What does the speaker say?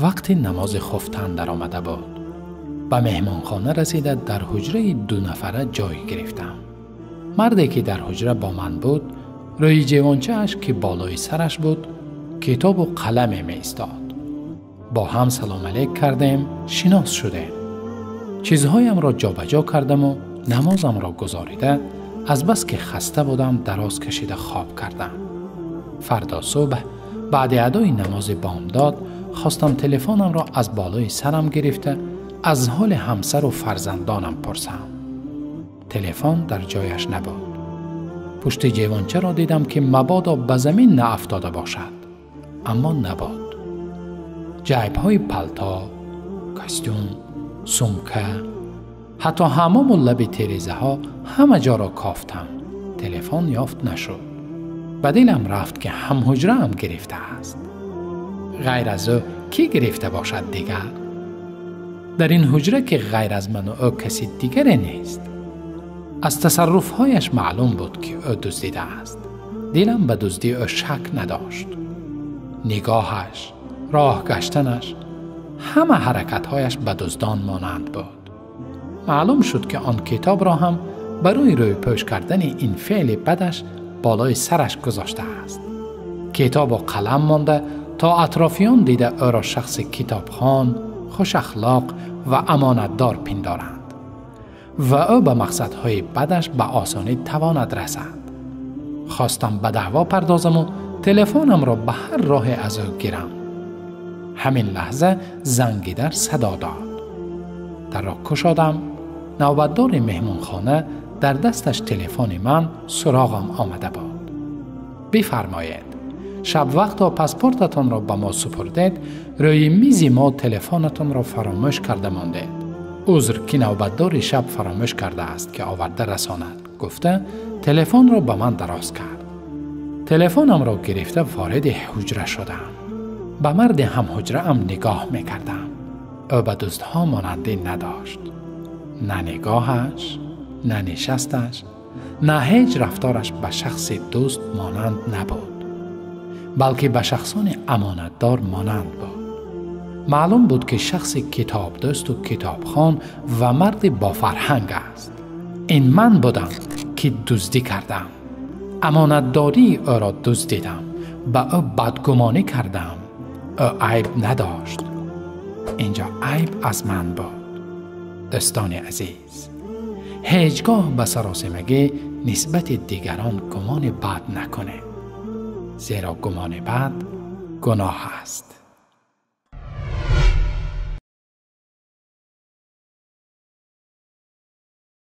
вақти намози хуфтан даромада буд. Ба меҳмонхона расида дар ҳуҷраи дунафара ҷой гирифтам. Марде ки дар ҳуҷра бо ман буд, рӯи ҷевончааш ки болои сараш буд, китобу қаламе меистод. Бо ҳам салом алейк кардем, шинос шудем. Чизҳоямро ҷобаҷо кардаму намозамро гузорида, азбаски хаста будам, дароз кашида хоб кардам. Фардо субҳ баъди адои намози бомдод хостам телефонамро аз болои сарам гирифта аз ҳоли ҳамсару фарзандонам пурсам. Телефон дар ҷояш набуд. Пушти ҷевончаро дидам, ки мабодо ба замин наафтода бошад, аммо набуд. Ҷайбҳои палто, костюм, сумка, ҳатто ҳамому лаби терезаҳо ҳама ҷоро кофтам. Телефон ёфт нашуд. Ба дилам рафт, ки ҳамҳуҷраам гирифтааст. Ғайр аз ӯ кӣ гирифта бошад дигар? Дар ин ҳуҷра ки ғайр аз ману ӯ каси дигаре нест. Аз тасарруфҳояш маълум буд, ки ӯ дуздидааст. Дилам ба дуздии ӯ шак надошт. Нигоҳаш, роҳ гаштанаш, ҳама ҳаракатҳояш ба дуздон монанд буд. Маълум шуд, ки он китобро ҳам барои рӯйпӯш кардани ин феъли бадаш болои сараш гузоштааст. Китобу қалам монда то атрофиён дида ӯро шахси китобхон, хушахлоқ ва амонатдор пиндоранд ва ӯ ба мақсадҳои бадаш ба осонӣ тавонад расад. Хостам ба даъво пардозаму телефонамро ба ҳар роҳе аз ӯ гирам. Ҳамин лаҳза занги дар садо дод. Дарро кушодам. Навбатдори меҳмонхона дар дасташ телефони ман суроғам омада буд. Бифармоед, шаб вақто паспортатонро ба мо супурдед, рӯи мизи мо телефонатонро фаромӯш карда мондед. Узр, ки навбатдори шаб фаромӯш кардааст, ки оварда расонад, гуфта телефонро ба ман дароз кард. Телефонамро гирифта вориди ҳуҷра шудам. Ба марди ҳамҳуҷраам нигоҳ мекардам. Ӯ ба дуздҳо монандӣ надошт. На нигоҳаш, на нишасташ, на ҳеҷ рафтораш ба шахси дӯст монанд набуд, балки ба шахсони амонатдор монанд буд. Маълум буд, ки шахси китобдӯсту китобхон ва марди бофарҳанг аст. Ин ман будам, ки дуздӣ кардам. Амонатдории ӯро дуздидам, ба ӯ бадгумонӣ кардам. Ӯ айб надошт. Инҷо айб аз ман буд. Дӯстони азиз, ҳеҷ гоҳ ба саросимагӣ нисбати дигарон гумони бад накунед, зеро гумони бад гуноҳ аст.